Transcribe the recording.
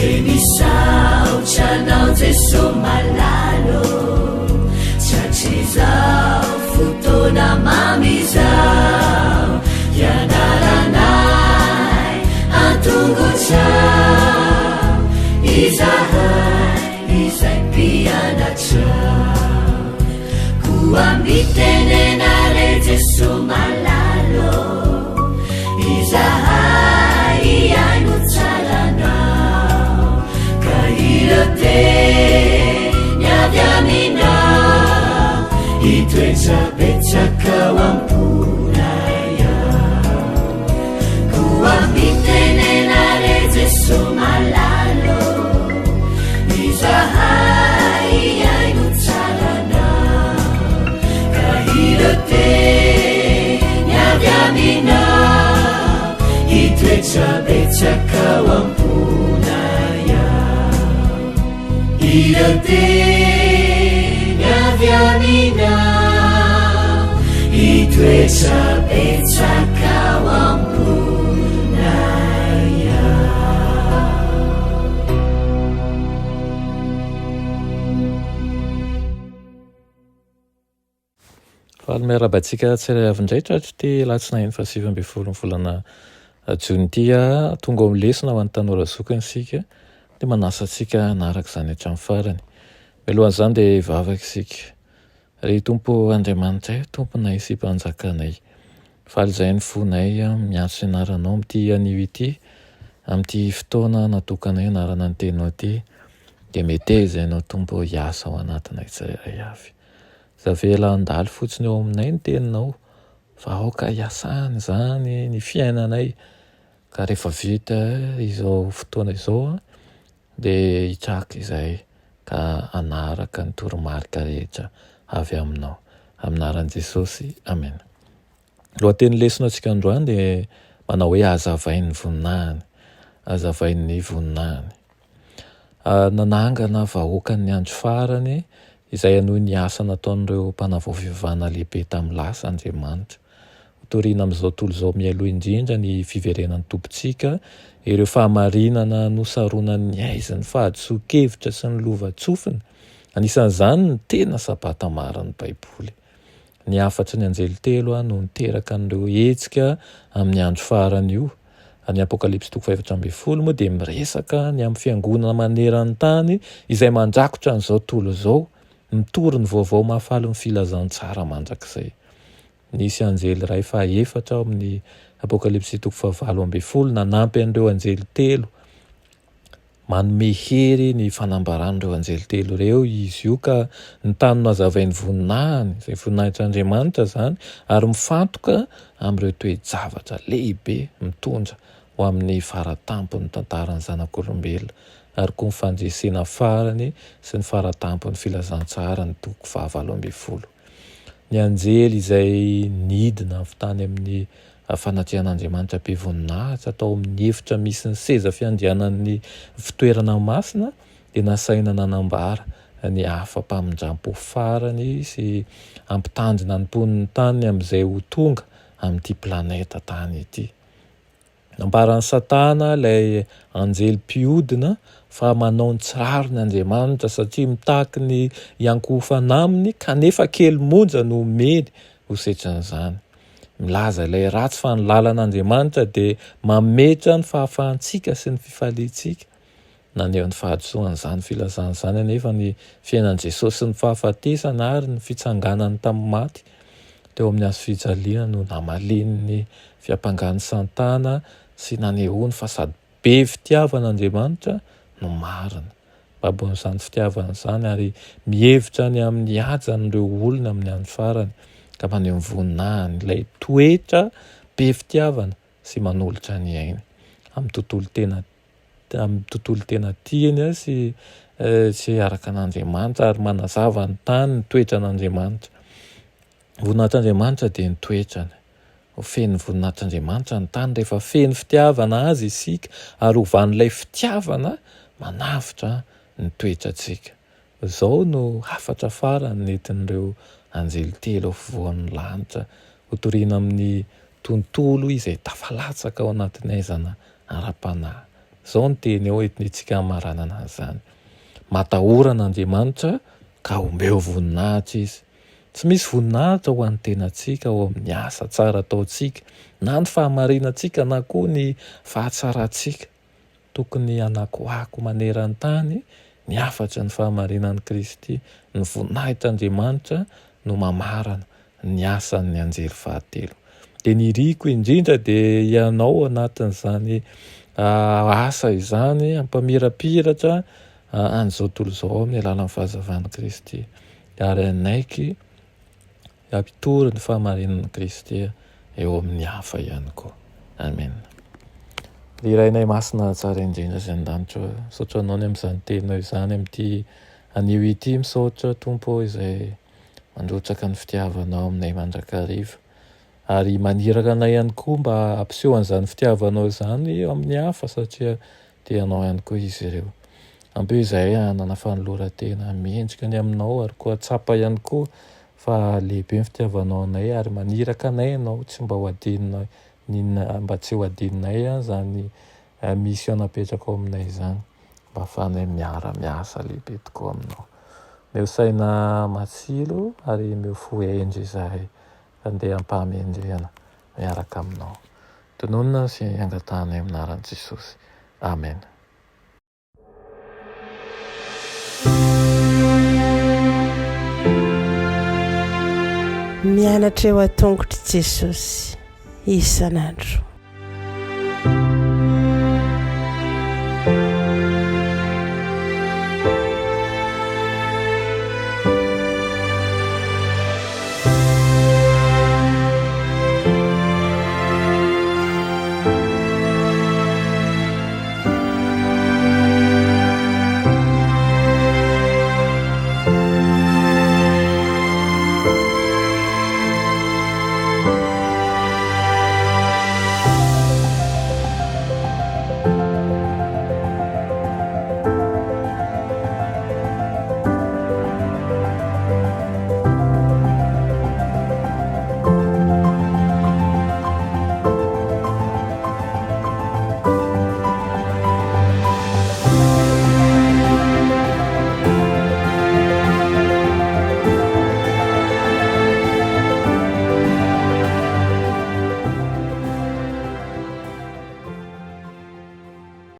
Dia misaotra anao Jeso malala ô, Tratrizao fotoana mamy izao, Hianaranay an-tongotrao, Izahay izay mpianatrao. Koa mitenena re Jeso malala ô, Izahay hihaino tsara anao, Ka ireo teny avy aminao, Hitoetra betsaka ao am-ponay ao. Koa mitenena re Jeso malala ô, Izahay hihaino tsara anao, Ka ireo teny avy aminao, Hitoetra betsaka ao am-ponay ao. Ireo teny avy aminao, Hitoetra betsaka ao am-ponay ao. Faly miarahaba antsika tsirairay avy indray tratr'ity alatsinainy fahasivy ambin'ny folon'ny volana jona ity. Tonga ao amin'ny lesona ho an'ny tanora zokiny isika dia manasa antsika hanaraka izany hatramin'ny farany. Mialohan'izany dia hivavaka isika. Ry Tompo Andriamanitray, Tomponay sy Mpanjakanay, faly izay ny fonay miantso ny anaranao amin'ity anio ity, amin'ity fotoana natokanay hanarana ny teninao ity, dia meteza ianao Tompo hiasa ao anatinay tsirairay avy. Tsy avela handalo fotsiny eo aminay ny teninao fa aoka hiasany izany ny fiainanay ka rehefa vita izao fotoana izao dia hitraka izahay ka hanaraka ny toromarika rehetra avy aminao. Amin'ny anaran'i Jesosy, amena. Lohatenin'ny lesona antsika androany dia manao hoe hazavain'ny voninahiny. Hazavain'ny voninahiny. Nanangana vahoakan'ny andro farany izay hanohy ny asa nataon'ireo mpanavao fivavahana lehibe tamin'ny lasa Andriamanitra. Hotorina amin'izao tontolo izao mialoha indrindra ny fiverenan'ny Tompontsika ireo fahamarinana nosaronan'ny haizin'ny fahadisoan-kevitra sy ny lovantsofina, anisan'izany ny tena Sabata marin'ny Baiboly. Ny hafatry ny anjely telo no niteraka an'ireo hetsika amin'ny andro farany io. Ny Apokalypsy toko fahefatra ambin'ny folo moa dia miresaka ny amin'ny fiangonana maneran-tany izay mandrakotra an'izao tontolo izao, mitory ny vaovao mahafalin'ny filazantsara mandrakizay. Nisy anjely iray fahaefatra ao amin'ny Apokalypsy toko fahavalo ambin'ny folo nanampy an'ireo anjely telo. Manome hery ny fanambaran'ireo anjely telo ireo izy io ka ny tany nohazavain'ny voninahiny, izay voninahitr'Andriamanitra izany, ary mifantoka amin'ireo toe-javatra lehibe mitondra ho amin'ny fara-tampon'ny tantaran'ny zanak'olombelona, ary koa ny fandresena farany sy ny fara-tampon'ny filazantsara ny toko fahavalo ambin'ny folo. Ny anjely izay nidina avy tany amin'ny fanatrehan'Andriamanitra be voninahitra tao amin'ny efitra misy ny seza fiandrianan'ny fitoerana masina dia nasaina nanambara ny hafa-pamindrampo farany sy hampitandrina ny mponin'ny tany amin'izay ho tonga amin'ity planeta tany ity. Nambaran'i Satana ilay anjely mpiodina fa manao ny tsy rariny Andriamanitra satria mitaky ny hiankohofana aminy kanefa kely monja no omeny ho setrin'izany. Milaza ilay ratsy fa ny lalan'Andriamanitra dia mametra ny fahafahantsika sy ny fifaliantsika. Naneho ny fahadisoan'izany filazana izany anefa ny fiainan'i Jesosy sy ny fahafatesana ary ny fitsanganany tamin'ny maty teo amin'ny hazo fijaliana no namaliany ny fiampangan'i Santana sy nanehoany fa sady be fitiavana Andriamanitra no marina. Babon'izany fitiavana izany ary mihevitra ny amin'ny hajan'ireo olona amin'ny andro farany ka maneho ny voninahiny ilay toetra be fitiavana sy manolotra ny ainy amin'ny tontolo tena amin'ny tontolo tena tiany sy tsy araka an'Andriamanitra ary manazava ny tany ny toetran'Andriamanitra. Voninahitr'Andriamanitra dia ny toetrany. Ho feno voninahitr'Andriamanitra ny tany rehefa feno fitiavana azy isika ary hovan'ilay fitiavana manavotra ny toetrantsika. Izao no hafatra farany nentin'ireo anjely telo afovoan'ny lanitra hotorina amin'ny tontolo izay tafalatsaka ao anatin'ny haizana ara-panahy. Izao ny teny eo entintsika hamaranana an'izany. Matahora an'Andriamanitra ka omeo voninahitra Izy. Tsy misy voninahitra ho an'ny tenantsika ao amin'ny asa tsara ataontsika, na ny fahamarinantsika na koa ny fahatsarantsika. Tokony hanakoako maneran-tany ny hafatry ny fahamarinan'i Kristy. Ny voninahitr'Andriamanitra no mamarana ny asan'ny anjely fahatelo. Dia ny iriko indrindra dia ianao anatin'izany asa izany hampamirapiratra an'izao tontolo izao amin'ny alalan'ny fahazavan'i Kristy ary hanaiky hampitory ny fahamarinan'i Kristy eo amin'ny hafa ihany koa. Amen. Ry Rainay Masina tsara indrindra izay an-danitra, misaotra Anao ny amin'izany teninao izany amin'ity anio ity, misaotra Tompo izay mandrotsaka ny fitiavanao aminay mandrakariva ary maniraka anay ihany koa mba hampiseho an'izany fitiavanao izany eo amin'ny hafa satria tianao ihany koa izy ireo. Ampio izahay hanana fanoloran-tena mendrika ny aminao ary koa tsapa ihany koa fa lehibe ny fitiavanao anay ary maniraka anay ianao tsy mba ho adinonay mba tsy ho adinonay izany mission napetrakao aminay izany. Mba ahafahanay miara-miasa lehibe tokoa aminao. Omeo saina matsilo ary omeo fo hendry izahay handeha am-pahamendrehana miaraka aminao. Tononina sy angatahanay amin'ny anaran'i Jesosy. Amen. Mianatra eo an-tongotr'i Jesosy isan'andro.